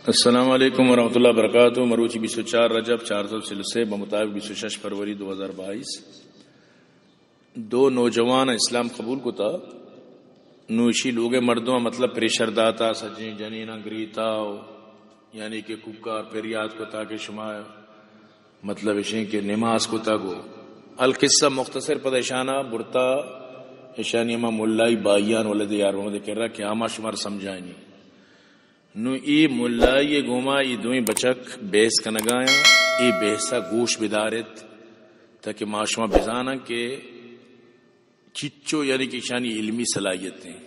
السلام علیکم ورحمۃ اللہ وبرکاتہ۔ مروچی بیست و چار رجب چار سو چل و سے، بمطابق بیست و شش فروری دو ہزار بائیس، دو نوجوان اسلام قبول کتا۔ نو ایشی لوگ مردم مطلب پریشر داتا، سجیں جنیناں گریتا و یعنی کہ کوکار پریات کتا کہ شما مطلب اشیں کہ نماز کتا گو۔ القصہ مختصر، پدا اشانا برتا اشانی ہما ملائی بھائیان ولد یار محمد کرا کہ ہما شمار سمجھائنی۔ نو اے ملائی ء گوما اے دوئیں بچک بحث کنگایاں، اے بحث ء گوش بدارت تاکہ ما شما بزاناں کہ چچو یعنی کہ ایشانی علمی صلاحیت ہیں۔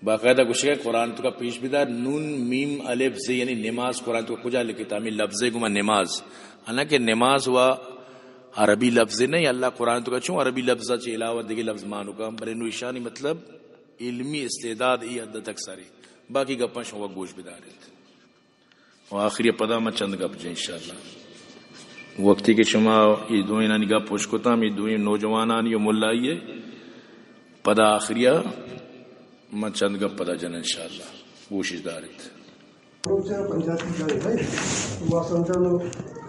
باقاعدہ گوشگا قرآن تو کا پیش بدار، نون میم الف زے یعنی نماز قرآن تو کا کجا لکھتا؟ ہمیں لفظے گوما نماز، حالانکہ نماز و عربی لفظے نہیں، اللہ قرآن تو کا چون عربی لفظ چے علاوہ دیگه لفظ مانو کا، بلے نو ایشانی مطلب علمی استعداد ای حد تک ساری۔ باقی گپاں شما گوش بداریت۔ و آخری پدا ما چند گپ جن انشاءاللہ۔ وقتی کہ شما ای دوئینانی گپ پوش کتم، ای دوئین نوجوانانی و ملائی پدا آخری ما چند گپ پدا جن انشاءاللہ۔ گوشش داریت۔ بلوچ ء پنجابی جائی ہے۔ ما سمجھانو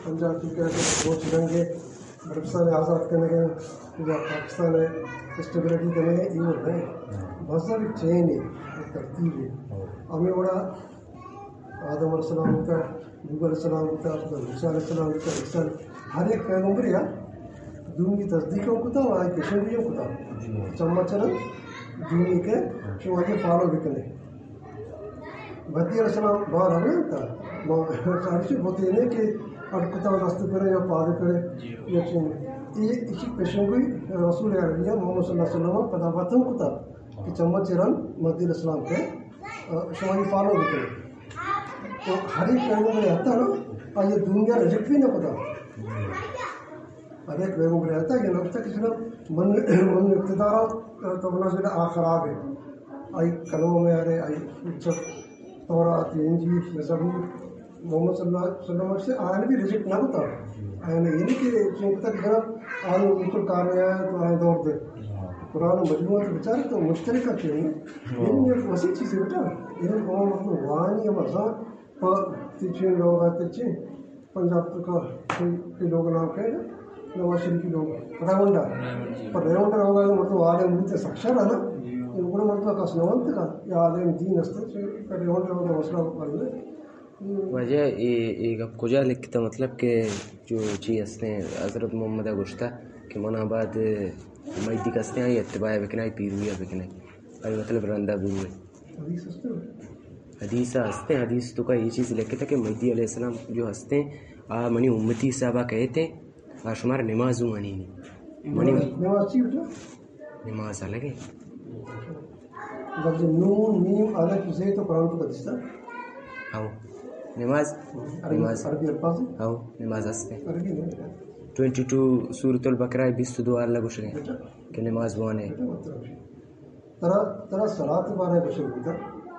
پنجابی کہ بلوچ رنگ ہے، بلوچستان آزاد کرنے گئے یا پاکستان ہے، اسٹیبلٹی کرنے گئے، یہ نہیں۔ مذہب ایک چین ہے، ایک ترتیب ہے۔ ہمیں بڑا آدم علیہ السلام ہوتا، نوح علیہ السلام ہوتا، موسیٰ علیہ السلام ہوتا، عیسیٰ علیہ، ہر ایک پیغمبر یا دومی تصدیق ہم کتا و آئی پیشن بھی ہم کتا۔ چما چرن دومی کے شما یہ فالو بکنے۔ مہدی علیہ السلام بار ہمیں ہوتا، ما ساری چیز بہت یہ نہیں کہ اٹکتا و دست کرے یا پاد کرے یا چین۔ یہ اسی پیشن گوئی رسول عربیہ محمد صلی اللہ علیہ وسلم پدا باتم کتا کہ چما چرن مہدی علیہ السلام کے، آ، شما یہ فالو بکنے۔ تو ہر ایک پیغمبر آتا نا، آ یہ دنیا ریجیکٹ بھی نہ پتا۔ ہر ایک پیغمبر آتا، یہ نہ پتا کہ جناب من، من اقتدار آؤ، تو بنا جناب آ خراب ہے۔ آئی کلمہ میں آ رہے، آئی سب تورات، انجیل، زبور، محمد صلی اللہ علیہ وسلم سے آنے بھی ریجیکٹ نہ پتا۔ آنے یہ نہیں کہ چون پتا کہ جناب آنے بالکل کار میں آیا تو آنے دور دے۔ قرآن مجموعہ تو بیچارے تو مشترکہ تھے نا۔ علم ایک وسیع چیز ہے بیٹا۔ علم کو مطلب وانی ہم ازاں پہ تچین لوگ آتے چین پنجاب تو کا کوئی، کوئی لوگ نام کہے نا، نواز شریف کی لوگ، ریونڈا۔ پر ریونڈا لوگ آتے مطلب آگے ملتے سکشر ہے نا۔ یہ بڑا مطلب کس نوانتے کا، یا عالم دین ہستے چین، پر ریونڈا لوگ مسئلہ بن گئے۔ واجہ اے، اے گپ کجا لکھتا، مطلب کہ جو چی ہستیں حضرت محمد ء گوشتا کہ منا بعد مہدی کستیں آئی اتباع بکنے، آئی پیروی بکنے، آئی مطلب رندا بروے۔ حدیث ہستیں؟ حدیث ہستیں، حدیث تو کا یہ چیز لکھتا کہ مہدی علیہ السلام جو ہستیں آ منی امتی حسابا کہتے، آ شمار نماز ہوں آنی نہیں۔ منی نماز، نماز چی بیٹا؟ نماز الگ ہے۔ لفظ نون، میم، الف، زے تو قرآن تو دیستا؟ ہاؤ۔ نماز، عربی، نماز۔ عربی الفاظ ہے؟ ہاؤ، نماز ہستے۔ عربی نہیں۔ ٹوئنٹی ٹو سورۃ البقرہ بیست و دو اللہ گوشگے بیٹا۔ کہ نماز بوانے۔ بیٹا مطلب ہے۔ ترا، ترا صلاۃ بارے گوشگ بوتا،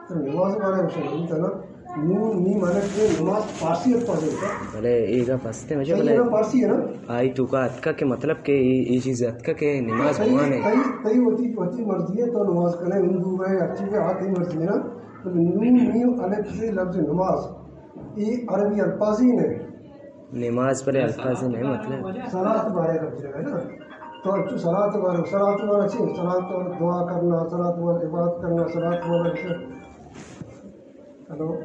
ترا نماز بارے گوشگ بوتا نا، نون میم الف، یہ نماز فارسی الفاظ ہے۔ بلے اے گپ ہستے مجھے، صحیح ہے بلے نا، فارسی ہے نا؟ آئی تو کا اتکا کہ مطلب کہ اے، اے چیز اتکا کہ نماز تئی، بوانے۔ تئی، تئی وتی، وتی مرضی ہے تو نماز کنے، ہندو ہے، ہر چیز ہے، آ تئی مرضی ہے نا۔ بلے نون میم الف سے لفظ نماز، اے عربی الفاظ ہی نہیں۔ نماز پر الفاظ نہیں، مطلب۔ صلاۃ بارے گپ جائے نا۔ تو اچھو صلاۃ بارے، صلاۃ بارے چی؟ صلاۃ تو دعا کرنا، صلاۃ بارے عبادت کرنا، صلاۃ بارے سے۔ ہیلو۔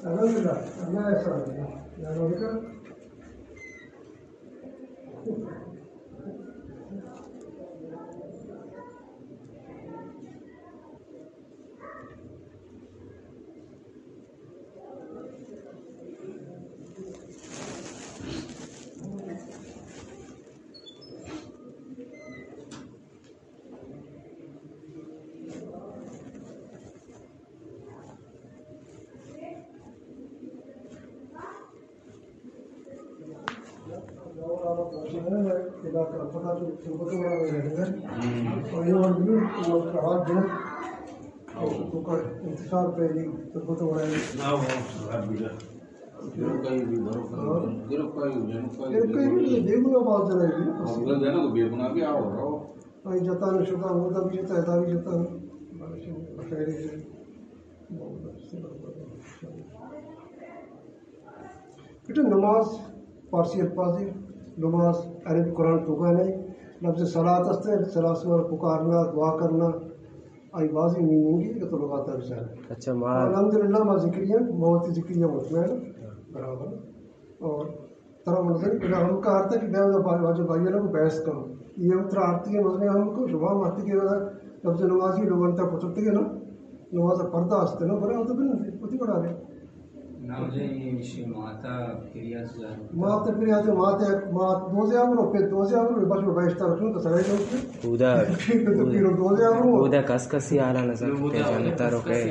الحمدللہ، اللہ احسان ہے۔ انتشار پہلی تربت وڑا ہے۔ دیگنا باز جنائی بھی۔ آئی جتان شتا، ہودا بھی جتا، ادا بھی جتا۔ بیٹا نماز فارسی الفاظی، نماز عربی قرآن توکا نہیں۔ لفظ صلاۃ است ہے، صلاۃ سے مراد پکارنا، دعا کرنا۔ آئی بازی میننگی کہ تو لغات بچار۔ اچھا، ما الحمدللہ ما ذکری ہیں، بہت ہی ذکری ہیں، مطمئن برابر۔ اور ترا منظر پدا ہم کار تھا کہ بیا با-، واجہ بھائی لوگ بحث کرو۔ یہ اترا آرتی ہے مزنے ہم کو شبہ ماتی کے لفظ نمازی لوگوں تک پچھتے نا، نماز پردہ ہستے نا، بڑا ہوتا بن ہوتی بڑا رہے۔ نہ، مجھے یہ شی ماتا پریا جان۔ ماتا پریا تو ماتا، مات دوزے آمرو، پھر دوزے آمرو، بس وہ بہشت رکھوں تو سرے جو۔ اودا، پھر تو پھر دوزے آمرو۔ اودا کس کسی حالا نزان کہ جنتا رو کہ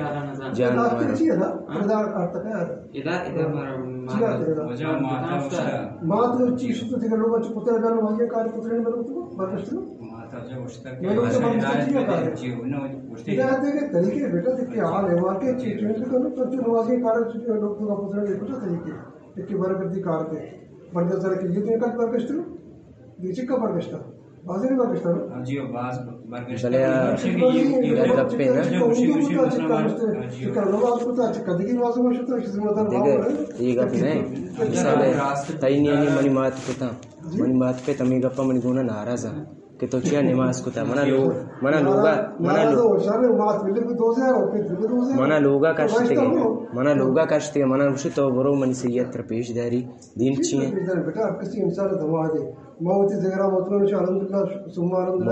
جان۔ ڈاکٹر چی ہے نا؟ پردہ ارتھ ہے۔ ادا، ادا مارا، مارا وجہ ماتا مشکل۔ مات چی شو تو دیگر لوگ چ پتر جان، وہی کار پتر نہیں بنو تو، برکشت۔ ماتا جا گوشتگ کہ ماتا جا گوشتگ کہ جی، انہوں گوشتگ۔ ادا دیکھے طریقے بیٹا، دیکھے حال احوال کے چیز چینج کرو، تو جو نمازی کار چیز لوگ تو پتر نہیں کچھ طریقے۔ ایک بار کرتی کار تے۔ برکشت سر کہ یہ تو ایک برکشت۔ یہ چکا برکشت۔ بازی نہیں برکشت نا؟ ہاں جی، باز برکشت۔ بلے آ، یہ، یہ گپے نا۔ دیکھے، یہ گپ نہیں۔ مثال ہے، تئی نیانی منی مات پتا۔ منی مات پت ہمے گپا منی گونا ناراض آں کہ تو چیا نماز کتا؟ منا لو-، منا لوگا، منا لو-، منا لوگا کشتے، منا لوگا کشتے، منا گوشی تو برو منی سید تر پیش داری، دین چی ہیں؟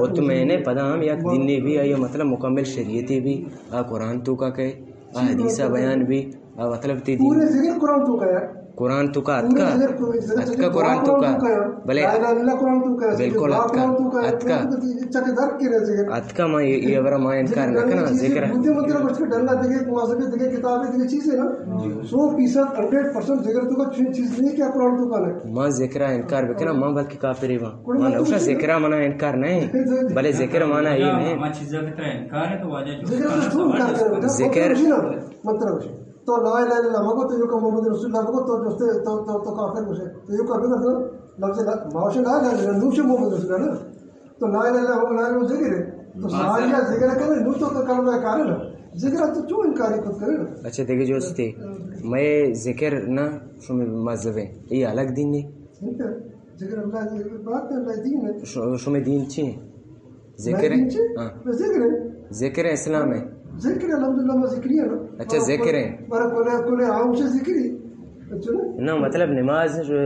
مطمئن ہے، پدا ہم یک دین بھی آئی مطلب مکمل شریعتے بھی، آ قرآن توکا کہ آ حدیث بیان بھی، آ مطلب تی دین۔ پورے ذکر قرآن توکا یار۔ قرآن توکا اتکا۔ اتکا قرآن توکا۔ بلے۔ بالکل اتکا۔ اتکا۔ اتکا ما یہ، یہ برا ما انکار نہ کرنا ذکر۔ سو فیصد، ہنڈریڈ پرسنٹ ذکر توکا چیز نہیں کیا قرآن توکا نہ۔ ما ذکر انکار بکنا، ما بلکہ کافر ہی ما۔ ما نوشا ذکر منا انکار نہیں، بلے ذکر منا یہ نہیں۔ ذکر، مطلب تو لا الہ الا اللہ مگو، تو یوکا محمد رسول اللہ مگو، تو جستے، تو، تو، تو کافر گوشے۔ تو یوکا بگر تو لفظ لا، ماوشے لا الہ الا اللہ، نوشے محمد رسول اللہ نا۔ تو لا الہ الا اللہ، لا الہ الا اللہ ذکر ہے۔ تو ساریا ذکر کرے، نو تو کلمہ کارے نا۔ ذکر تو چون انکاری خود کرے نا۔ اچھا، دیکھے جو استے، میں ذکر نہ شمی مذہب ہے، یہ الگ دین ہے۔ ذکر اللہ، یہ بات ہے، اللہ دین ہے۔ ش-، شمی دین چی ہے؟ ذکر ہے؟ ہاں۔ ذکر ہے۔ ذکر ہے، اسلام ہے۔ ذکر ہے، الحمدللہ، ما ذکری ہے نا۔ اچھا، ذکر ہے۔ پر کل، کل عام سے ذکری۔ اچھا نا؟ نہ، مطلب نماز جو،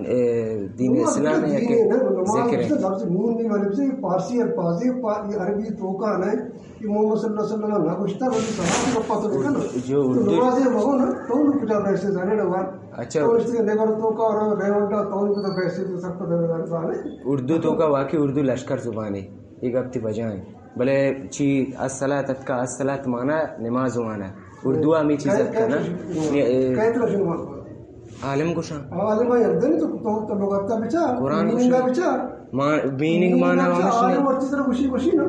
اے، دین اسلام ہے کہ ذکر ہے؟ لفظ نون نہیں، مطلب سے فارسی الفاظ ہے، پا-، یہ عربی توکا نہیں، یہ محمد صلی اللہ علیہ وسلم نہ گوشتا، بلکہ صحابہ کو پتہ لگا نا۔ جو تو اردو نماز ہے، وہ نا، تو ان کو جا پیسے جانے ڈوار۔ اچھا۔ تو اس کے لیبر توکا اور ریونڈا تو ان کو تو پیسے تو سب کو دے۔ اردو توکا واقعی اردو لشکر زبان ہے۔ اے گپ تئی بجا انت۔ بلے چی الصلاۃ اتکا، الصلاۃ مانا نماز مانا۔ اردو ہمے چیز اتکا نا۔ کئے، کئے، کئے طرف شنو؟ عالم گوشاں۔ عالم یل دنی تو، تو، تو لغت بچار، قرآن میننگ گوشاں۔ بچار۔ ما-، میننگ مانا بچار، ہمش عالم نہ۔ ہر چیز را گوشی، گوشی نا۔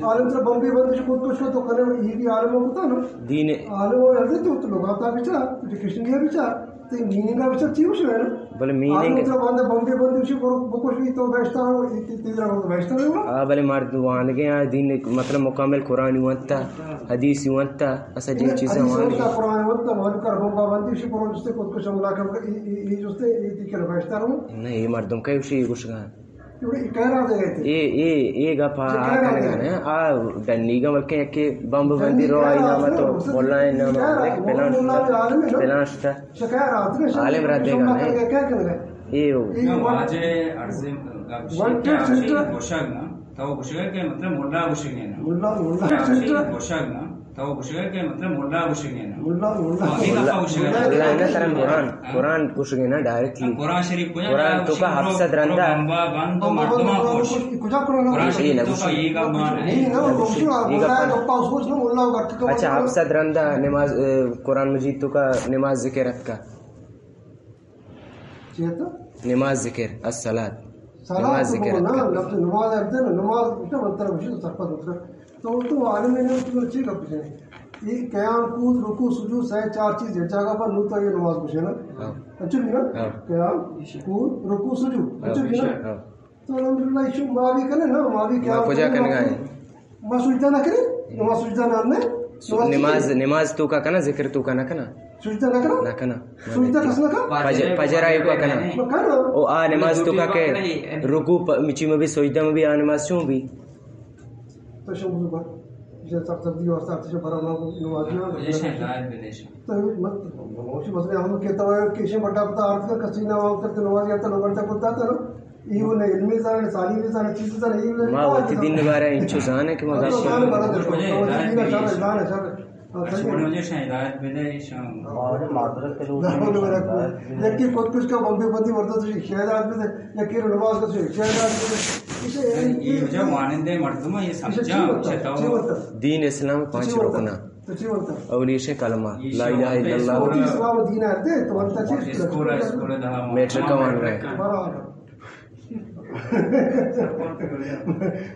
عالم ترا بمبے بندش خود کش تو کرے، یہ بھی عالم ہوتا نا۔ دین۔ عالم یل دنی تو، تو لغت بچار، تو ڈکشنری بچار۔ تئی میننگ ءَ بچار چی گوشگ ءَ نا؟ بلے میننگ آ، مطلب، بندے بندے گوشی برو بکش، تو بہشتا رو، تیرا رو بہشتا رو۔ آ، بلے مرد وانگے آ دین، مطلب، مکمل قرآن وانتا، حدیث وانتا، اسا جی چیزاں وانگے۔ قرآن وانتا، مان کر بمبا بندی شی برو جستے خود کش حملہ کر، ای، ای، ای جستے، ای دی کر بہشتا رو۔ نہیں، یہ مردم کئی گوشی گوشگا۔ اے، اے، اے گپ ءَ آ کنگ ءَ نہ، آ ڈنیگا بلکیں یکے بمب بندی رو آئی نام تو ملا ءِ نام ءَ پلان شتا، پلان شتا۔ عالم را دیگا نہ۔ اے واجہ عرض گپ گوشگ نا، تو گوشگ کہ مطلب ملا گوشگ نا۔ ملا، ملا گوشگ نا۔ تو گوشگ کہ مطلب ملا گوشگ نا۔ ملا، ملا۔ ملا، ملا۔ ملا نا ترا قرآن، قرآن گوشگ نا ڈائریکٹلی۔ قرآن شریف کجا؟ قرآن تو کا ہفت صد رندا۔ بمبا بند تو مردما کش۔ کجا قرآن؟ قرآن شریف تو کا یہ گپ مان ہے۔ نہیں، نہ، ملا گپا سوچ نہ، ملا گپ تو۔ اچھا، ہفت صد رندا نماز، اے، قرآن مجید تو کا نماز ذکر اتکا۔ چی اتکا؟ نماز ذکر، الصلاۃ۔ نماز ذکر نا، اتکا۔ لفظ نماز اتکا نا، نماز اتکا، مطلب، مطلب، تو، تو عالم نے تو چی گپ جنے؟ یہ قیام، کود، رکوع، سجود، سہ چار چیز ایک جگہ پر نو تو یہ نماز گوشے نا۔ ہاں۔ اچھا بھی نا؟ ہاں۔ قیام، کود، رکوع، سجود۔ ہاں۔ اچھا بھی نا؟ ہاں۔ تو الحمدللہ، ایشو ما بھی کنے نا، ما بھی کیا ما کجا کرنے؟ کنگا ہے؟ ما سجدہ نہ کرے، ما سجدہ نہ، نہ۔ نماز، نماز تو کا کنا، ذکر تو کا نہ کنا۔ سجدہ نہ کنا؟ نہ کنا۔ سجدہ کس نہ کنا؟ پجر، پجر آئی کو کنا۔ نہ کنا۔ او آ نماز تو کا کہ رکوع پ-، مچی میں بھی سجدہ میں بھی آ نماز چون بھی؟ تو شو بزرگ، یہ سب سردی واسطہ اچھے برا لوگ نماز میں۔ یہ شاید ہدایت بدے شاید۔ تو مت، مت، مت، مت، ہم کہتا ہے کہ شے بڑا پتا آرت کا کسی نہ وقت تو نماز یا تو لوگ بڑا پتا تھا نا۔ ایو نہ علمی زانہ، تعلیمی زانہ، چیز زانہ، ایو نہ ما وتی دین بارے انچو زانہ کہ ما تو گپ زانہ بڑا دے، تو وتی دین شر، زانہ شر۔ ہاں، صحیح ہے۔ شما وجہ شاید ہدایت بدے، شما۔ اور معذرت کے لوگ نہ، نہ، نہ، نہ۔ یکی خود کش کا بمبے بندی مردہ تو شاید ہدایت بدے، یکی رو نماز کا شاید ہدایت بدے۔ اسے یہ وجہ وانندے مردم یہ اسے سمجھا، چی بتا، چتاؤ۔ چی بتا؟ دین اسلام پانچ چی بتا؟ رکن۔ تو چی بتا؟ اولی شے کلمہ، لا الہ الا اللہ۔ تو اسلام دین ہے، تو بتا چی؟ اسکول، اسکول دا۔ میٹرک کا وان رہے۔ برابر۔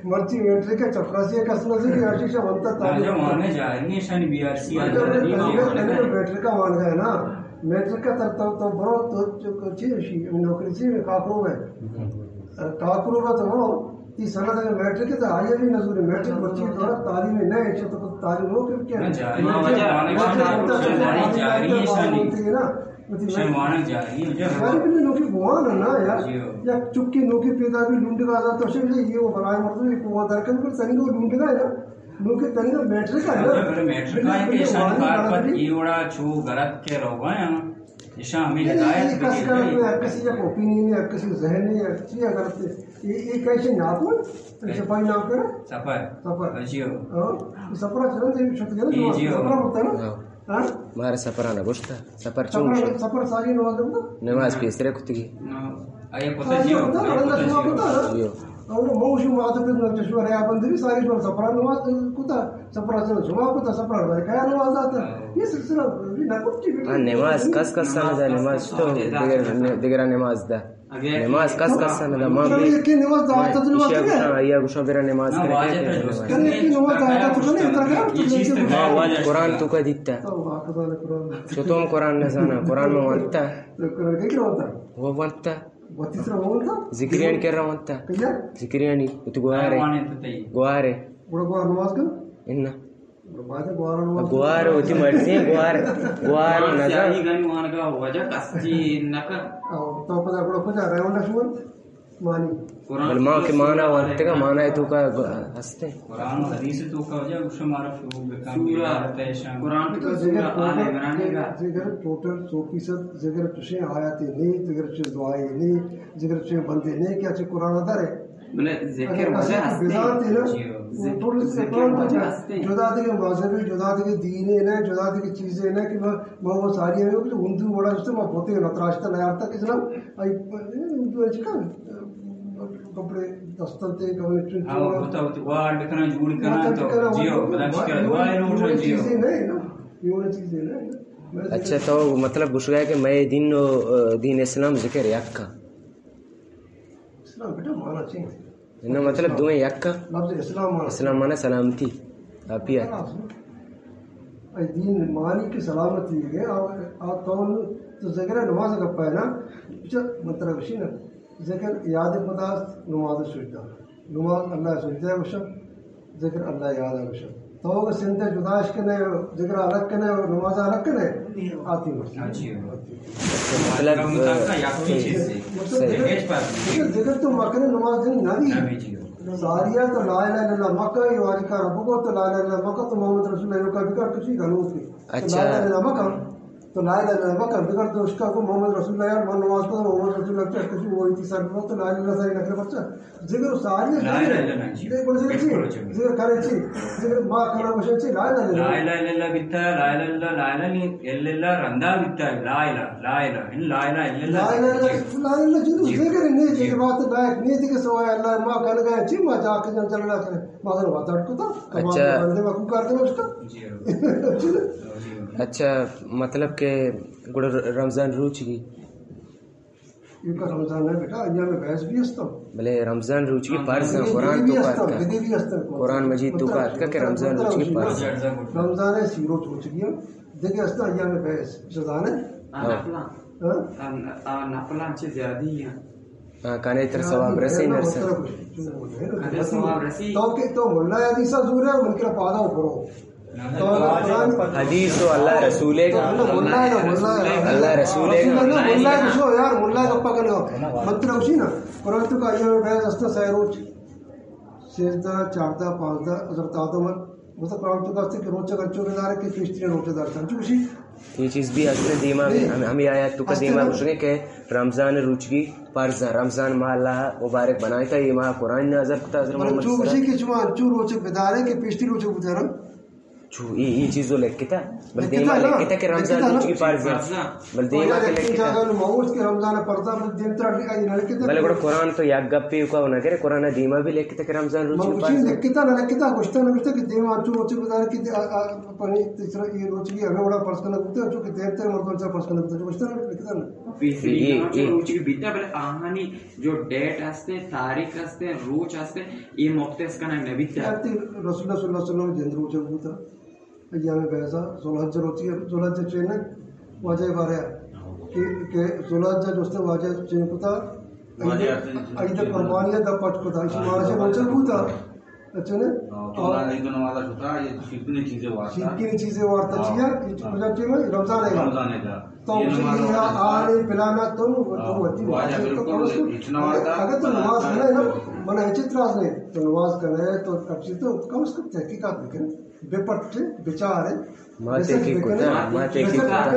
مرچی میٹرک ءَ چپراسی ءَ کس نہ زیری، آشی شا ونتا تعلیم۔ راجہ وانے جاہلی شانی بی آر سی آ جاہلی وانے۔ میٹرک ءَ وان گئے نا، میٹرک ءَ تر تو، تو برو تو چی شی نوکری چی کاکرو ہے۔ کاکرو تو برو تی سند اگر میٹرک ءَ تو آئی بھی نہ زوری، میٹرک مرچی دورہ تعلیم نہ ہے، تو تعلیم ہو کہ کیا؟ جاہلی وانے شانی، جاہلی شانی۔ شے وانگ جاہلی ہو جا۔ جاہلی بلے نوکی بوان نا یار۔ جی ہو۔ یک چکی نوکی پیدا بھی لونڈگا دا تو شے یہ وہ بلائے مردم یہ کو درکن پر تنگو لونڈگا ہے نا۔ نوکی تنگو میٹرک ہے نا۔ اچھا، بلے میٹرک ہے کہ شان کار پر یہ وڑا چو گرد کے روگا ہے نا۔ ایشاں ہمیں ہدایت یہ کس بھی کرتے ہیں، کسی یک اوپینین ہے، کسی ذہن ہے، چی ہے کرتے؟ یہ، یہ کیسے ناکو؟ سپاہی نام کرے؟ سفر۔ سفر۔ جی ہو۔ ہاں۔ سفر چلن دے شت گئے، جی ہو۔ سفر ہوتا ہے نا؟ ہاں۔ ہاں؟ مارا سفرانہ گوشتا۔ سفر چون سفر، شد؟ سفر ساری نماز دے۔ نماز پیسرے کتگی۔ آیا پتہ جی ہو؟ جی ہو۔ اور موشو مات پہ چشمہ ریا بندی ساری پر سفر نماز کتا، سفر سے جمعہ کتا، سفر بھر کیا نماز آتا۔ یہ سلسلہ بھی نہ کچھ بھی۔ ہاں، نماز کس کس سنہ دا، نماز تو دگر، دگر نماز دا۔ نماز کس کس نہ دا، ما چلو، یکی نماز دا، ما تو نماز ایشیا کرے۔ گوشاں، آیا گوشاں، برا نماز کرے، کیا کرے نماز؟ چلو، یکی نماز دا، تو چلو، اتنا کر، تو چلو۔ ما وان قرآن تو کا دیتا۔ تو واقعا قرآن۔ چو تو ہم قرآن نہ زانا، قرآن میں وانتا۔ قرآن کیا کرا وانتا؟ وہ وانتا۔ وہ تیسرا وہ وانتا؟ ذکریان کرا وانتا۔ کیا؟ ذکریانی، وہ تو گوارے۔ گوارے۔ گوڑا گوار نماز کر؟ انا۔ گوار وتی مرضی، گوار، گوار نزان۔ سیاہی گنی وانگا وجہ کستی نکا۔ او، تو پدا گڑا کجا رہے ہونڈا شمن؟ مانی۔ قرآن بل ما کہ مانا وانتگا، مانا تو کا ہستے۔ قرآن و حدیث تو کا وجہ گوشہ مارا شروع بکن، سورہ، عبادت ایشان۔ قرآن تو تو ذکر سورہ آل ٹوٹل، عمران گا۔ ذکر ٹوٹل سو فیصد، ذکر چشیں آیاتے نہیں، ذکر چشیں دعائے نہیں، ذکر چشیں بندے نہیں، کیا چھ قرآن در ہے؟ بلے ذکر اگر وجہ کسی ہستے۔ بزانتے نا، جی ہو۔ ذکر، ذکر وجہ ہستے۔ جدا دیگہ مذہبی، جدا دیگہ دینے نہ، جدا دیگہ چیزے نہ کہ ما، ما وہ ساری ہمیں کچھ ہندو وڑا جستے ما بوتے نہ تراشتا نہ یارتا کہ جناب، آئی ہندو ہے چکا، کپڑے دستن تے کپڑے چن ہاں، چن۔ ہوتا، ہوتا، وارڈ کرنا، جوڑ کرنا، تو جی ہو، بلکہ دعائے لوٹ رہے، جی ہو۔ چیزے نہیں نا، یہ وہ چیزے نہیں نا۔ اچھا، تو مطلب گوشگا ہے کہ میں دین و، دین اسلام ذکر یک کا۔ اسلام بیٹا مانا چی ہے؟ انو مطلب دوئیں یک کا؟ لفظ اسلام مانا۔ اسلام مانا سلامتی، عافیت۔ خلاص۔ اے دین معنی کہ سلامتی ہے، آ، آ تو، تو ذکر نماز کا پہنا، اچھا، مطلب اسی نا، ذکر یاد خدا است، نماز سجدہ۔ نماز اللہ سجدہ ہے، ذکر اللہ یاد ہے گوشن۔ تو اگر سند جداش کنے، ذکر الگ کنے، نماز الگ کنے، آتی مرضی۔ اچھا۔ مطلب، مطلب، یک چیز ہے۔ مطلب، صحیح۔ ذکر، ذکر تو مکنے نماز دن نبی۔ نبی جی۔ ساریا تو لا الہ الا اللہ مکہ، یہ واجی کار ابو کو تو لا الہ الا اللہ مکہ، تو محمد رسول اللہ کا ذکر کسی گنوس کی۔ تو اچھا۔ لا الہ الا اللہ مکہ۔ تو لا الہ الا اللہ مکن، بگر تو اشکا کو محمد رسول اللہ یار، من نماز کو محمد رسول اللہ، کیا کچھ وہ انتی سر کو تو لا الہ الا اللہ ساری نکل بچہ۔ ذکر ساری لا الہ الا اللہ، جی۔ ذکر ذکر چی؟ بالکل، جی۔ ذکر کرے چی؟ ذکر ما کرا بشن چی؟ لا الہ الا اللہ۔ لا الہ الا اللہ بیتا، لا الہ الا اللہ، لا الہ الا اللہ رندا بیتا، لا الہ، لا الہ، ان لا الہ الا اللہ۔ لا الہ الا اللہ، لا الہ الا اللہ، جی۔ ذکر نہیں، جی۔ ذکر بات لائق نہیں، ذکر سوائے اللہ ما کن گئے، چی ما جا کے جن چل رہا کرے۔ مگر وتڑ کتا، کمال اچھا۔ بندے وقو کار کنوشتا۔ جی۔ اچھا، مطلب کہ گڑا رمضان روچ کی؟ یہ کا رمضان ہے بیٹا، ایام بیس بھی ہستا۔ بلے رمضان روچ کی فرض ہے، قرآن تو کا اتکا۔ قرآن مجید تو کا اتکا کہ رمضان روچ کی فرض ہے۔ رمضان ہے، سی روچ ہو چکی ہے۔ دیکھے ہستا ایام بیس، شزانے؟ ہاں۔ ہاں؟ آ، آ نفلاں چہ زیادہ ہی ہیں۔ ہاں، کنے تر ثواب رسی نرسا۔ کنے ثواب رسی۔ تو کہ تو ملا حدیثا زورے، من کرا پادا برو۔ تو قرآن حدیث و اللہ رسولے گا۔ اللہ رسولے گا۔ ملا شو یار، ملا گپا کنے۔ من ترا اسی نا، قرآن تو کا یہ بیس استا سہ روچ۔ سیزدہ، چاردہ، پانزدہ، حضرت آدم ء، مطلب، قرآن تو کہتے کہ روچگ انچو بدارے کہ پیشتریں روچہ دار انچو گوشی۔ یہ چیز بھی ہستے دیما، ہم، ہمیں آیات تو کا دیما گوشگے کہ رمضان روچگی فرض ہے، رمضان ماہ اللہ مبارک بنائے تھا، یہ ماہ قرآن نازل کتا حضرت محمد تو گوشی کہ شما انچو روچہ بدارے کہ پیشتری روچہ بدارے۔ چو، ای، ای چیزو لکھتا؟ بل دیما لکھتا کہ رمضان روچگی فرض ہے۔ بل دیما کہ لکھتا؟ جاگہ نو موت کہ رمضان پردا بل دیم ترا لکھتا۔ بل گڑا قرآن تو یک گپی کو نہ کرے، قرآن دیما بھی لکھتا کہ رمضان روچگی فرض ہے۔ لکھتا نہ لکھتا، گوشتا نہ گوشتا کہ دیما چو روچگی بدار کی، پنی تیسرا یہ روچگی ہمیں وڑا فرض کرنا گوشتا، چو کہ دیم تر مردم چا فرض کرنا گوشتا، گوشتا نہ لکھتا نہ۔ ای، ای۔ روچگی بیتا بل آہانی جو ڈیٹ ہستے، تاریخ ہستے، روچ ہستے، یہ مختص کنگ نہ بیتا۔ رسول اللہ صلی اللہ علیہ وسلم جند روچ بوتا۔ ایام بیضا، ذوالحجہ روچی، ذوالحجہ چین واجہ بارے کہ، کہ ذوالحجہ جو استے واجہ چین کتا، عید، عید قربانی دا پٹ کتا، اسی مارا سے روچ بوتا۔ اچھا نے؟ ہاں، تو اللہ عید نماز شتا، یہ شیرکنی چیزیں وارتا۔ شیرکنی چیزیں وارتا، ہاں۔ چیا؟ یہ ہاں۔ کجا ٹیم ہے؟ رمضان ہے۔ رمضان ہے۔ تو یہ اسی نماز یہ وارتا۔ آنے پلانا تو، تو ہاں۔ وتی واجہ تو بالکل کم از کم، ہچ نہ وارتا۔ اگر تو نماز کرے نا، من ہچ اعتراض نہیں۔ تو نماز کرے تو اچھی تو کم از کم تحقیقات بکن۔ بپٹ، بچار۔ ما تحقیق کتا، ما تحقیق کتا۔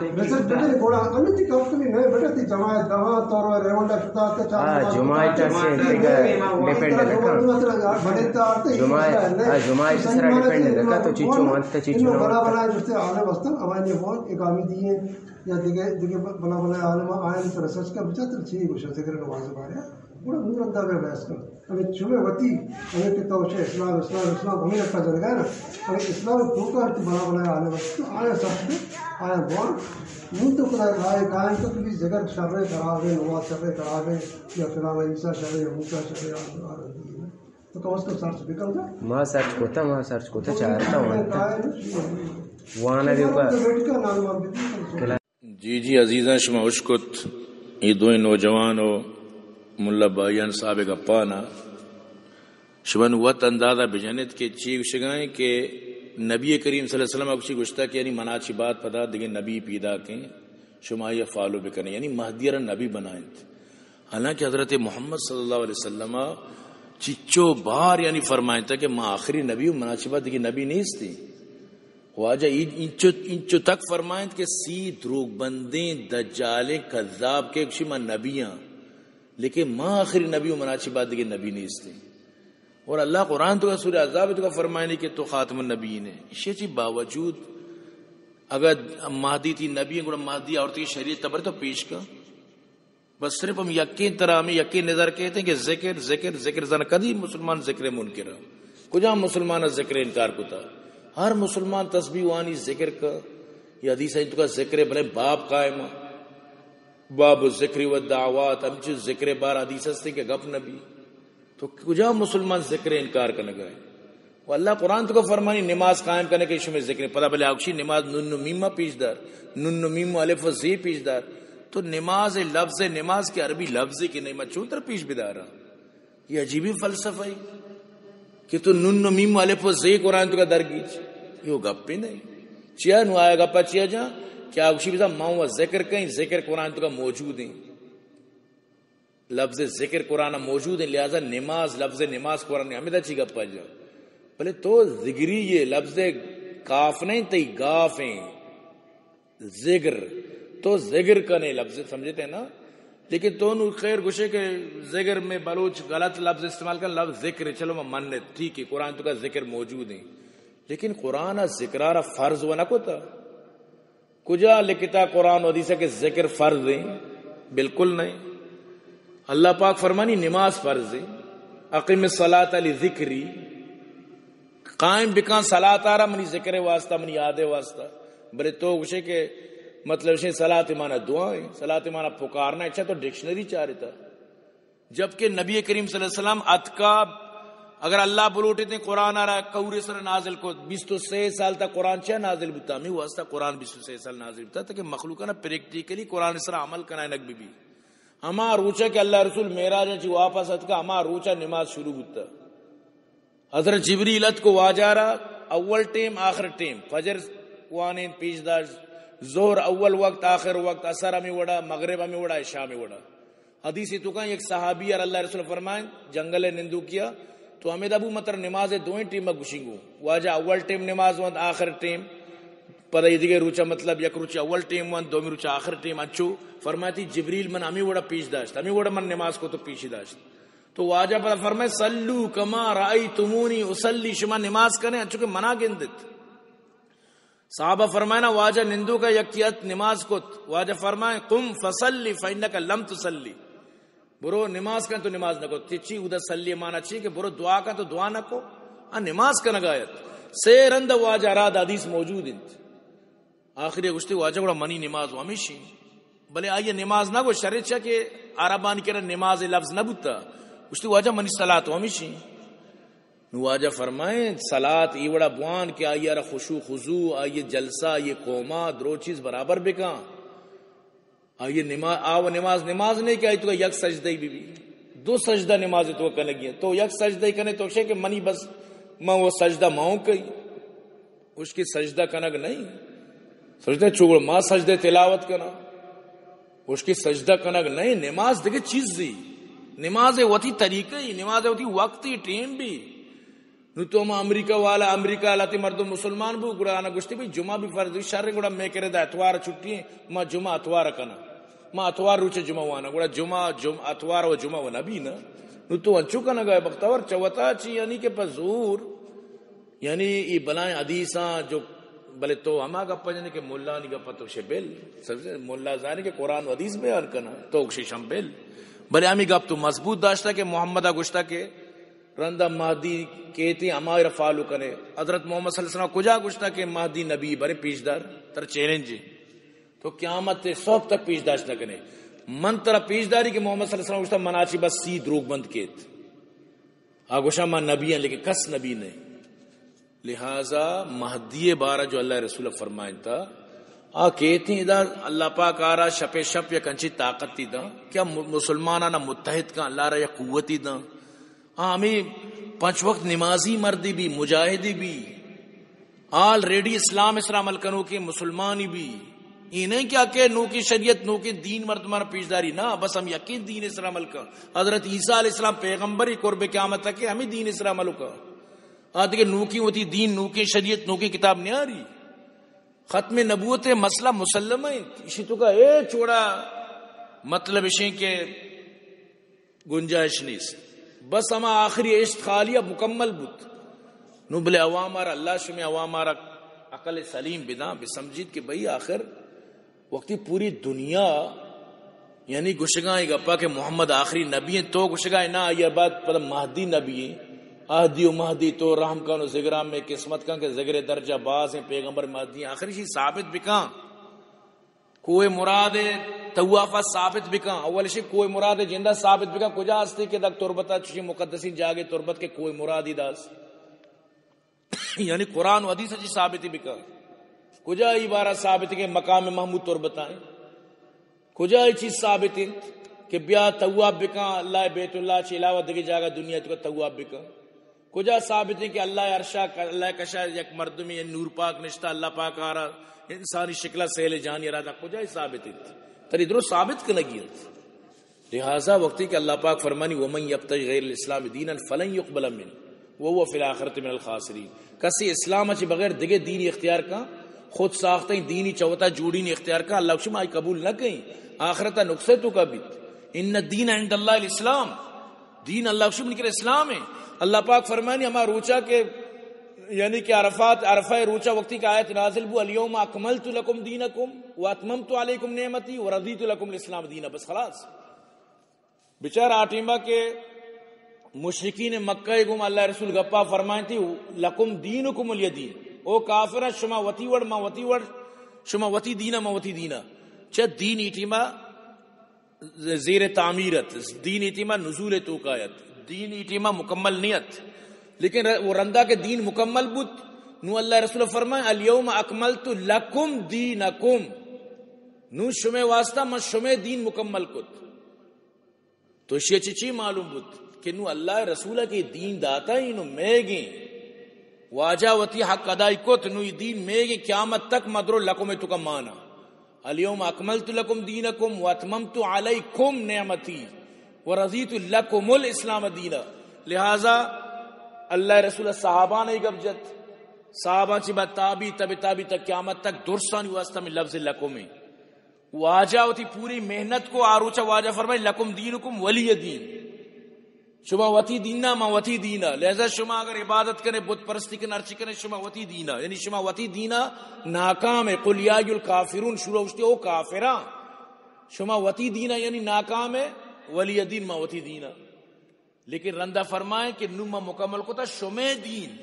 ریسرچ بکن، گوڑا انتی کم کمی نہیں بیٹا، تی جماعت دوا تو رو ریونڈا شتا تے چار ہاں، جماعت سے دیگا ڈیپینڈ نہ کن۔ جماعت، ہاں، جماعت سرا ڈیپینڈ نہ کن، تو چیچو وانت، چیچو نہ وانت۔ بلا بلا جستے عالم ہستن، ہماری نے بہت ایک آمی دیے یا دیگه، دیگه بلا بلا عالم آئین تو ریسرچ کا بچا تو چی گوشا ذکر نماز بارے۔ گڑا نور انداز میں بحث کن۔ ہمیں چوبے وتی، ہمیں کہ تو چے اسلام، اسلام، اسلام، ہمیں رکھا جائے گا نا۔ ہمیں اسلام تو کا تو بلا بلا عالم است، آیا سب، آیا بوان۔ نو تو خدا رائے قائم تو بھی ذکر شر خراب ہے، نماز شر خراب ہے، یا فلانا عیسیٰ شر ہے، یا موسیٰ شر ہے، یا تو کم از کم سرچ بکن گا۔ ما سرچ کتا، ما سرچ کتا، چارتا وانتا۔ وانا دیو کا۔ جی، جی، عزیزاں، شما اشکت، یہ دوئیں نوجوان و ملا بھائیان صاحب گپانا، شما نو وت اندازہ بجنت کہ چی گوشگائیں کہ نبی کریم صلی اللہ علیہ وسلم اگشی گوشتا کہ یعنی منا چی بعد پدا دیگه نبی پیدا کیں، شما یہ فالو بکنیں، یعنی مہدی را نبی بنائیں۔ حالانکہ حضرت محمد صلی اللہ علیہ وسلم چچو بار یعنی فرمائیں تھا کہ ما آخری نبی ہوں، منا چی بعد دیگه نبی نیستی۔ واجہ ای-، انچو، انچو تک فرمائنت کہ سی دروگ بندیں دجالیں کذاب کے گشی من نبی ہاں، لیکن ما آخری نبی ہوں، منا چی بعد دیگه نبی نیستی۔ اور اللہ قرآن تو کا سورہ احزاب تو کا فرمائنی کہ تو خاتم النبیین ہے۔ اسی چی باوجود اگر مہدی تی نبی ہیں، گڑا مہدی عورت کی شریعت تبر تو پیش کا۔ بس صرف ہم یقین ترا ہمیں یقین نظر کہتے ہیں کہ ذکر، ذکر، ذکر زن کدی مسلمان ذکر منکر ہے۔ کجام مسلمان ذکر انکار کتا؟ ہر مسلمان تسبیح وانی ذکر کا، یہ حدیث ہے تو کا ذکر بلے باب قائم ہے۔ باب الذکر والدعوات، ہم چیز ذکر بار حدیث ہستے کہ گپ نبی۔ تو کجام مسلمان ذکر انکار کنگا ہے؟ و اللہ قرآن تو کا فرمانی نماز قائم کرنے کے شمے ذکر۔ پدا بلے آگشی نماز نون و میم پیش دار، نون و میم و الف و زی پیش دار۔ تو نماز لفظ نماز کے عربی لفظ کے نہیں، ما چون تر پیش بدارا؟ یہ عجیبی فلسفہ ہے کہ تو نون و میم و الف و زی قرآن تو کا درگیج۔ یہ گپ ہی نہیں۔ چیا نو آیا گپا چیا جا؟ کیا آگشی بزا ما و ذکر کہیں، ذکر قرآن تو کا موجود ہیں۔ لفظ ذکر قرآن موجود ہیں، لہذا نماز، لفظ نماز قرآن ہمیں دا چی گپا جا۔ بلے تو ذگری یہ لفظ کاف نہیں، تئی گاف ہیں۔ ذگر، تو ذگر کنے لفظ سمجھتے ہیں نا؟ لیکن تو نو خیر گوشے کہ ذگر میں بلوچ غلط لفظ استعمال کن، لفظ ذکر ہے، چلو میں منت، ٹھیک ہے، قرآن تو کا ذکر موجود ہیں، لیکن قرآن ذکرارا فرض و نہ کوتا۔ کجا لکھتا قرآن و حدیث کہ ذکر فرض ہیں؟ بالکل نہیں۔ اللہ پاک فرمانی نماز فرض ہیں، اقم الصلاۃ لذکری، قائم بکن صلاۃ آرا منی ذکر واسطہ، منی یاد واسطہ۔ بلے تو گوشے کہ مطلب شے صلاۃ مانا دعا ہیں، صلاۃ مانا پکارنا، اچھا تو ڈکشنری چارتا۔ جبکہ نبی کریم صلی اللہ علیہ وسلم اتکا، اگر اللہ بلوٹے تے قرآن آرا کور سر نازل کو، بیست و سے سال تک قرآن چہ نازل بوتا، ہمیں واسطہ قرآن بیست و سے سال نازل بوتا تاکہ مخلوقانا پریکٹیکلی قرآن سر عمل کنائنگ بی بی۔ ہما روچا کہ اللہ رسول معراج چی واپس اتکا، ہما روچا نماز شروع بوتا۔ حضرت جبریل اتکو واجہ را، اول ٹیم، آخر ٹیم، فجر وانین پیش داشت، ظہر اول وقت، آخر وقت، عصر ہمیں وڑا، مغرب ہمیں وڑا، عشاء ہمیں وڑا۔ حدیث توکا یک صحابی ار اللہ رسول فرمائیں، جنگل نندوکیا، تو ہمیں دبو متر نماز دوئیں ٹیم گشنگو، واجہ اول ٹیم نماز وند، آخر ٹیم، پدا یہ دیگه روچا، مطلب یک روچا اول ٹیم وند، دومی روچا آخر ٹیم، اچو فرماتی جبریل من ہمیں وڑا پیش داشت، ہمیں وڑا من نماز کو تو پیشی داشت۔ تو واجہ پر فرمائے، "صلوا کما رأیتمونی اصلی"، شما نماز کنے انچو کہ منا گندت۔ صحابہ فرمائنا، واجہ نندوکا یکی ات نماز کت، واجہ فرمائے، "قم فصلی فإنک لم تصلی"، برو نماز کن، تو نماز نہ کت۔ تچی ادا صلی مانا چی کہ برو دعا کن، تو دعا نہ کو، آ نماز کنگا ات۔ سے رند واجہ را دا حدیث موجود انت۔ آخری گوشتی، واجہ گڑا منی نماز و ہمیشی۔ بلے آئی نماز نہ گوشت، شرط چا کہ عربانی کرا نماز لفظ نہ بوتا۔ گوشتی، واجہ منی صلاۃ و ہمیشی۔ نو واجہ فرمائیں، صلاۃ ای وڑا بوان کہ آئی را خشوع خضوع، آئی جلسہ، آئی قوما، درو چیز برابر بکن۔ آئی نماز، آ و نماز، نماز نہیں کہ آئی تو یک سجدہ ہی بی بی۔ دو سجدہ نماز تو کنگی ہے۔ تو یک سجدہ ہی کنے تو شے کہ منی بس، من وہ سجدہ ماؤں کئی۔ اس کی سجدہ کنگ نہیں۔ سجدہ چوڑ، ما سجدہ تلاوت کنا۔ اس کی سجدہ کنگ نہیں، نماز دیگه چیز دی۔ نماز وتی طریقہ ہی، نماز وتی وقت ہی، ٹیم بھی۔ نو تو ہما امریکہ والا، امریکہ والا تی مردم مسلمان بو، گڑا آنا گوشتی بھئی جمعہ بھی فرض، شر گڑا میں کرے دا اتوار چھٹی ہیں، ما جمعہ اتوار کنا۔ ما اتوار روچ جمعہ وانا، گڑا جمعہ، جمعہ، اتوار و جمعہ و نبی نا۔ نو تو انچو کنگا ہے بختور، چوتا چی یعنی کہ پہ زور، یعنی ای بلائیں حدیثاں جو، بلے تو ہما گپ جنے کہ ملانی گپ تو شے بل، سب سے ملا زانے کہ قرآن و حدیث بیان کنا، تو شیشم بل۔ بلے ہمیں گپ تو مضبوط داشتا کہ محمد گوشتا کہ رندا مہدی کیتی، ہمائی را فالو کنے۔ حضرت محمد صلی اللہ علیہ وسلم کجا گوشتا کہ مہدی نبی برے پیش دار؟ تر چیلنج ہے۔ تو قیامت صبح تک پیش داشت نہ کنے۔ من ترا پیش داری کہ محمد صلی اللہ علیہ وسلم گوشتا منا چی بس سی دروگ بند کیت۔ آ گوشا ما نبی ہیں، لیکن کس نبی نہیں۔ لہذا مہدی بارہ جو اللہ رسول فرمائنتا، آ کیتی ادا اللہ پاک آرا شپ شپ یک انچی طاقتی دا۔ کیا م-، مسلمانانا متحد کن، اللہ را یک قوتی دا۔ آ ہمیں پنچ وقت نمازی مردی بھی، مجاہدی بھی، آلریڈی اسلام اسرا عمل کنوکیں مسلمانی بھی۔ یہ نہیں کہ آ کہ نوکیں شریعت، نوکیں دین مردمان پیش داری، نہ، بس ہم یقین دین اسرا عمل کن۔ حضرت عیسیٰ علیہ السلام پیغمبر ہی قرب قیامت تک ہمیں دین اسرا عمل کن۔ آ دیگه نوکیں وتی دین، نوکیں شریعت، نوکیں کتاب نیاری۔ ختم نبوت مسئلہ مسلمہ ہے۔ اسی تو کا اے چوڑا مطلب اشیں کہ گنجائش نیست۔ بس ہما آخری اشت خالی اب مکمل بوت۔ نو بلے عوام آرا، اللہ شمی عوام آرا عقل سلیم بداں، بسمجھیت کہ بھئی آخر وقتی پوری دنیا یعنی گشگاں اے گپا کہ محمد آخری نبی ہیں، تو گشگا ہے نا، آئی بعد پدا مہدی نبی ہیں۔ اہدی و مہدی تو رحم کن و ذگران میں قسمت کن کہ ذگر درجہ باز ہیں، پیغمبر مہدی ہیں۔ آخری چیز ثابت بکاں۔ کوہ مراد طوافا ثابت بکن۔ اول شی کوہ مراد جندا ثابت بکن۔ کجا ہستی کہ دک تربتا چشی مقدسین جاگے تربت کے کوہ مرادی داس؟ یعنی قرآن و حدیث چی ثابت بکن۔ کجا ای بارہ ثابت کہ مقام محمود تربتا ہیں؟ کجا ای چیز ثابت ہیں کہ بیا طواف بکن، اللہ بیت اللہ چی علاوہ دگہ جاگہ دنیا تو طواف بکن؟ کجا ثابت ہیں کہ اللہ عرشا، اللہ کشا یک مردمی نور پاک نشتا، اللہ پاک آرا انسانی شکلہ سیل جانی را دا؟ کجا ثابت ہیں؟ تری درو ثابت کنگی ہیں۔ لہذا وقتی کہ اللہ پاک فرمانی، "ومن یبتغ غیر الاسلام دینا فلن یقبل منه وهو فی الآخرة من الخاسرین"، کسی اسلام چی بغیر دگہ دینی اختیار کن، خود ساختہ دینی چوتا جوڑینی اختیار کن، اللہ شما آئی قبول نہ کہیں، آخرت نقصے تو کا بیت۔ ان الدین عند اللہ الاسلام، دین اللہ شما نکر اسلام ہے۔ اللہ پاک فرمانی ہما روچا کہ، یعنی کہ عرفات، عرفہ روچا وقتی کہ آیت نازل بو، "الیوم اکملت لکم دینکم و اتممت علیکم نعمتی و رضیت لکم الاسلام دینا"، بس خلاص۔ بچار آ ٹیما کہ مشرکین مکہ گوم اللہ رسول گپا فرمائنتی، "لکم دینکم ولی دین"، او کافر شما وتی وڑ، ما وتی وڑ، شما وتی دینا، ما وتی دینا۔ چہ دین ای ٹیما زیر تعمیر ات، دین ای ٹیما نزول توکا ات، دین ای ٹیما مکمل نہیں ات۔ لیکن ر-، وہ رندا کہ دین مکمل بوت، نو اللہ رسول فرمائے، "الیوم اکملت لکم دینکم"، نو شمے واسطہ من شمے دین مکمل کت۔ تو اشی چی چی معلوم بوت کہ نو اللہ رسول کے دین داتا ہی نو میگیں واجہ وتی حق ادائی کت، نو یہ دین میگیں قیامت تک مدرو لکم تو کا مانا۔ الیوم اکملت لکم دینکم و اتممت علیکم نعمتی و رضیت لکم الاسلام دینا۔ لہذا اللہ رسول صحابہ نے گپ جت، صحابہ چی بعد تابی، تب تابی تک قیامت تک درسانی واسطہ میں لفظ لکم ہے۔ واجہ وتی پوری محنت کو آروچا واجہ فرمائے، لکم دینکم ولی دین۔ شما وتی دینا، ما وتی دینا۔ لہذا شما اگر عبادت کرے، بت پرستی کرے، ہرچی کرے، شما وتی دینا، یعنی شما وتی دینا ناکام ہے۔ قل یا ایھا الکافرون، شروع اشتی او کافراں، شما وتی دینا یعنی ناکام ہے، ولی دین، ما وتی دینا۔ لیکن رندا فرمائیں کہ نو ما مکمل کتا شمے دین،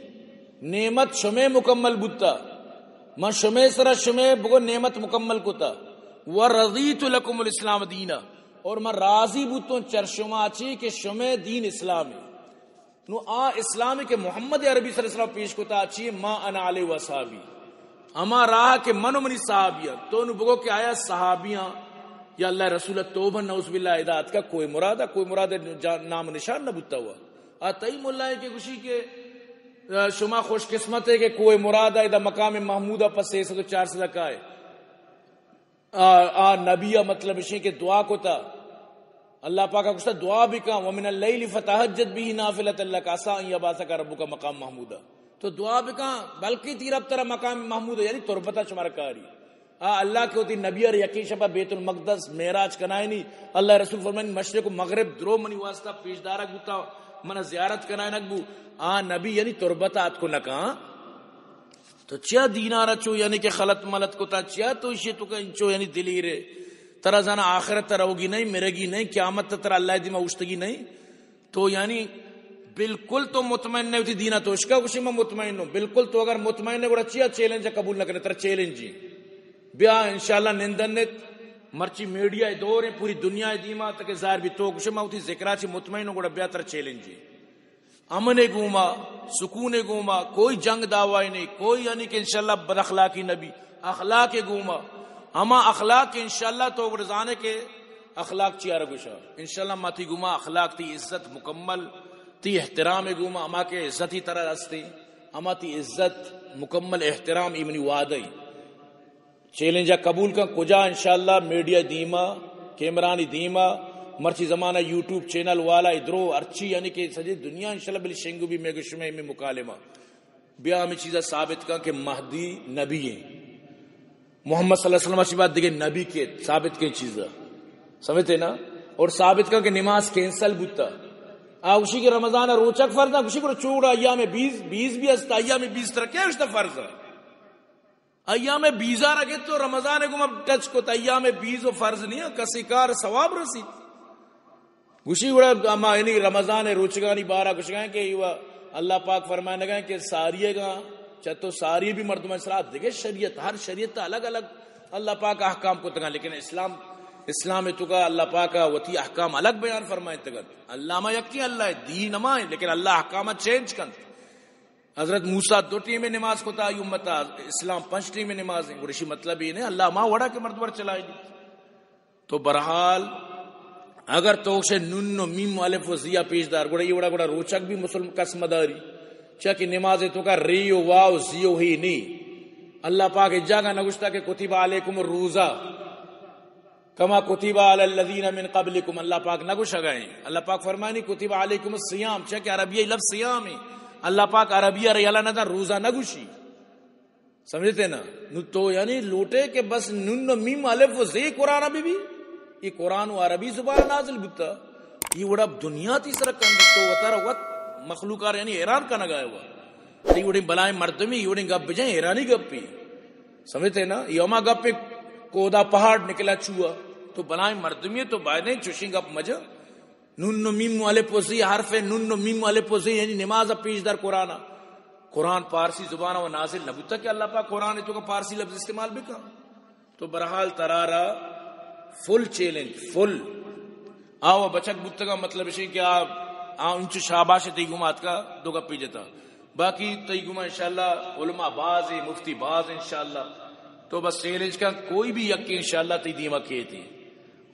نعمت شمے مکمل بوتا، من شمے سرا شمے بگو نعمت مکمل کتا، و رضیت لکم الاسلام دینا، اور من راضی بوتوں چر شما چی کہ شمے دین اسلام ہے۔ نو آ اسلام کہ محمد عربی صلی اللہ علیہ وسلم پیش کتا چی، ما انا علیہ و اصحابی، ہما راہ کہ من و منی صحابیاں۔ تو نو بگو کہ آیا صحابیاں یا اللہ رسول توبہ نعوذ باللہ ادا اتکا کوہ مراد، کوہ مراد جا-، نام نشان نہ بوتا ہوا۔ آ تئی ملائیں کہ گوشی کہ، آ، شما خوش قسمت ہے کہ کوہ مراد ادا مقام محمود پر سہ سد و چار سد کائے۔ آ، آ نبی ء مطلب اشیں کہ دعا کتا، اللہ پاک ء گوشتا دعا بکن، ومن اللیل فتہجد بہ نافلۃ لک عسی ان یبعثک ربک مقام محمودا۔ تو دعا بکن، بلکہ تئی رب ترا مقام محمود یعنی تربت ء شمار کاری۔ آ اللہ کہ وتی نبی ء یکیں شپ ء بیت المقدس معراج کنائینی، اللہ رسول فرمائنی مشرق و مغرب درو منی واسطہ پیش دارگ بوتا، من زیارت کنائینگ بو۔ آ نبی یعنی تربت ء اتکو نکاں۔ تو چیا دینارا چو یعنی کہ خلط ملط کتا؟ چیا تو اشی تو کا انچو یعنی دلیرے؟ ترا زانا آخرت روگی نہیں، مرگی نہیں، قیامت ترا اللہ دیما اوشتگی نہیں۔ تو یعنی بالکل تو مطمئن نہیں ہوتی دینا، تو اشکا گوشی میں مطمئن ہوں۔ بالکل تو اگر مطمئن ہے گڑا چیا چیلنج قبول نہ کرے؟ ترا چیلنج ہی۔ بیا انشاءاللہ نندنت، مرچی میڈیا دور ہیں، پوری دنیا دیما تک ظاہر بھی۔ تو گوشی میں ہوتی ذکرا چی مطمئن ہوں گڑا بیا ترا چیلنج ہی۔ امن ء گوما، سکون ء گوما، کوئی جنگ دعوی نہیں، کوئی یعنی کہ انشاءاللہ بد اخلاقی نبی، اخلاق ء گوما، ہما اخلاق کہ انشاءاللہ تو گڑ زانے کہ اخلاق چی آرا گوشا۔ انشاءاللہ ما تی گوما اخلاق، تی عزت مکمل، تی احترام ء گوما، ہما کہ عزتی ترا ہستی، ہما تی عزت مکمل، احترام ای منی وعدہ ای۔ چیلنج ء قبول کن، کجا انشاءاللہ میڈیا دیما، کیمرانی دیما، مرچی زمانہ یوٹیوب چینل والا ادرو ہرچی یعنی کہ سجی دنیا انشاءاللہ بلی شنگو بھی میں گشمے میں مکالمہ۔ بیا ہمیں چیزا ثابت کن کہ مہدی نبی ہیں۔ محمد صلی اللہ علیہ وسلم اشی بعد دیگه نبی کے ثابت کے چیزا۔ سمجھتے نا؟ اور ثابت کن کہ نماز کینسل بوتا۔ آ گوشی کہ رمضان روچک فرض ہے، گوشی کہ چوڑا ایام بیس، بیس بھی است، ایام بیس ترا کیا اشتا فرض ہے؟ ایام بیزار اگے تو رمضان گوما ٹچ کت، ایام بیز و فرض نہیں، کسی کار ثواب رسی۔ گوشی گڑا اما یعنی رمضان روچگانی بارا گوشگائیں کہ ایوا اللہ پاک فرمائنگا کہ ساری گا، چہ تو ساری بھی مردم اسرا دگے شریعت، ہر شریعت الگ الگ اللہ پاک احکام کتگا، لیکن اسلام، اسلام تو کا اللہ پاک وتی احکام الگ بیان فرمائنتگا۔ اللہ ما یکی اللہ ہے، دین ہما ہے، لیکن اللہ احکام چینج کنت۔ حضرت موسیٰ دو ٹیم نماز کتا، آئی امت اسلام پنچ ٹیم نماز ہیں۔ گڑشی مطلب یہ نہیں، اللہ ما وڑا کے مرد وڑ چلائی دی۔ تو برحال، اگر تو سے نون و میم و الف و زیا پیش دار، گڑا یہ وڑا، گڑا روچک بھی مسلم کس مداری۔ چاکہ نماز تو کا ری و واو زیو ہی نہیں۔ اللہ پاک ایک جگہ نگوشتا کہ کتب علیکم الروزہ۔ کما کتب علی الذین من قبلکم، اللہ پاک نہ گوشگا ہیں۔ اللہ پاک فرمانی کتب علیکم الصیام، چہ کہ عربی لفظ صیام ہے۔ اللہ پاک عربی ار یلا نہ دا، روزہ نہ گوشی۔ سمجھتے نا؟ نو تو یعنی لوٹے کہ بس نون و میم الف و زے قرآن بھی بھی؟ یہ قرآن و عربی زبان نازل بوتا۔ یہ وڑا دنیا تی سر کن تو وتر وت مخلوق آر یعنی حیران کنگا ہے وہ۔ تئی وڑیں بلائیں مردمی، یہ وڑیں گپ بجائیں، حیرانی گپی۔ سمجھتے نا؟ یہ ہما گپ کودا پہاڑ نکلا چوا۔ تو بلائیں مردمی تو باید نہیں چوشیں گپ مجا۔ نون و میم و الف و زی حرف ہے، نون و میم و الف و زی یعنی نماز پیش دار قرآن۔ قرآن پارسی زبان و نازل نہ بوتا کہ اللہ پاک قرآن تو کا پارسی لفظ استعمال بکا۔ تو برحال ترارا فل چیلنج، فل۔ آ و بچک بوتگا، مطلب اشی کہ آ، آ انچو شاباش تئی گوما اتکا دو گپی جتا۔ باقی تئی گوما انشاءاللہ علماء باز ہیں، مفتی باز ہیں انشاءاللہ۔ تو بس چیلنج کن، کوئی بھی یک انشاءاللہ تئی دیما کیتی۔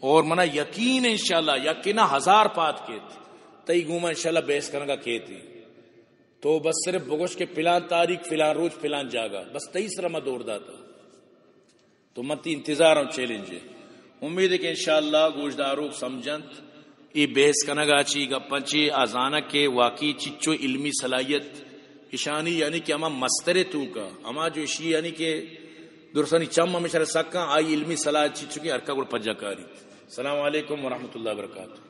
اور منا یقین ہے انشاءاللہ، یقینا ہزار پاد کیت، تئی گوما انشاءاللہ بحث کنگا کیت۔ تو بس صرف بگوش کہ پلان تاریخ، پلان روچ، پلان جاگہ، بس تئی سرا ما دور داتا۔ تو من تئی انتظار ہم چیلنج ہے۔ امید ہے کہ انشاءاللہ گوشداروک سمجھنت، اے بحث کنگا چی، گپاں چی، آ زانک کہ واقعی چچو علمی صلاحیت اشانی، یعنی کہ ہما مستر توکا، ہما جو اشی یعنی کہ درسانی چم ہمیشہ سکاں، آئی علمی صلاحیت چچو کہ ہرکا گڑ پجا کاری۔ السلام علیکم ورحمۃ اللہ وبرکاتہ۔